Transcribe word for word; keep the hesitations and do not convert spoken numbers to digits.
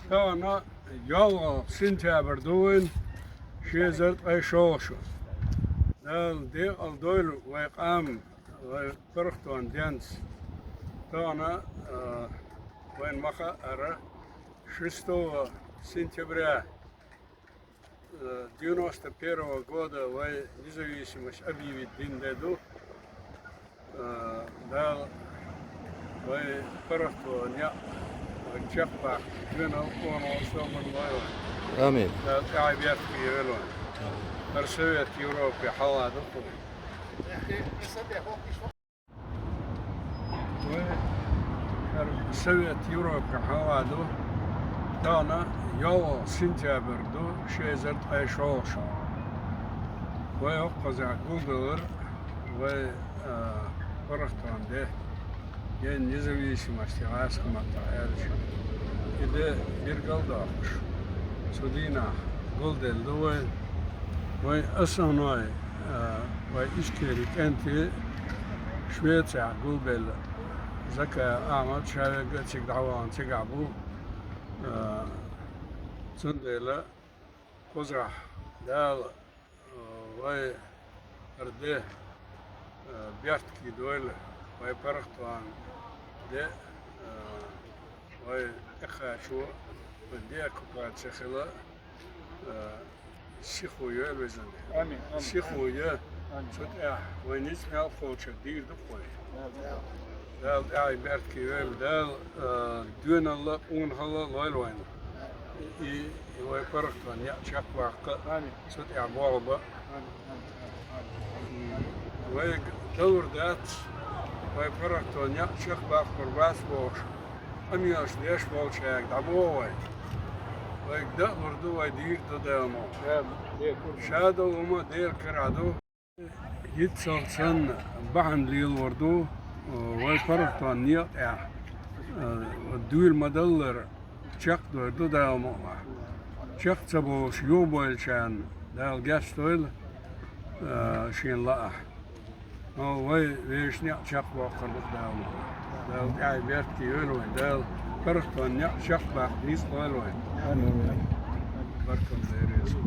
Тахана йоалгӀа сентябрь ду вайн, ши эзар ткъе шолгӀа шу. Дала декъал дойла вай къам, вай паргӀатон денца. Тахана, а, вайн ма хаъара, шестого сентября, э, девяносто первого года вай независимость объявить дина де ду. Э, Дала вай паргӀато некъ, вай чакхбаккха, дуьнал, къонахчал собар лойла вайна. Амин. Дала тӀаьхье беркате йойла вайна. ХӀара Совет Европы хьалха ду кху. Вай хӀара Совет Европы хьалха ду, тахана йоалгӀа сентябрь ду, ши эзар ткъе шолгӀа шу. Вай хӀокхузахь гулдалар, вай, а, паргӀатон де, День независимости гӀазкхийн маттахь аьлча. И де биргал доккхуш, цу дийнахь гулделла ду вай. Вай основной, а, вай Ичкери кӀентий Швецехь гулбелла Закаев Ахьмад, ша верг а цига дӀавахана цигахь бу. А, цундела кхузахь Дала, а, вай хӀара де, а, беркате дойла, вай паргӀатон де, а, вай тӀекхачо, вай деоккупаци хила, а, сихо йойла везан. Амин, амин. Сихо я. Амин. Цу тӀехь вай ницкъ мел кхочур дийр ду вай. Амин. Дала тӀаьхье беркате йойла, Дала, а, дуьнал а, къонахчал а лойла вайна. И, и вай паргӀатон некъ чекхбаккха, амин, цу тӀехь болх бан. Амин, амин, амин. Вайга далур дац, вай паргӀатон некъ чекхбаккхар бац бохуш, къамелаш деш болчаьрга дӀабоху вай. Вайга даа лур ду, вай дийр ду Дала ма. Ша долу хӀума Делан карахь ду. ХӀинццалц санна бахьана лелор ду, вай паргӀатон некъа тӀехь, дуьйла ма-даллара, чекхдойр ду Дала мукъалахь. Чекх ца болуш юхабевллачарна Дала гечдойла, а, шена лаахь. Но вай вешан некъ чекхбоккхур ду Дала мукъалахь. Дала тӀаьхье беркате йойла вайн, Дала паргӀатон некъ чекхбаккха ницкъ лойла вайн. Амин. Баркалла, Дела реза.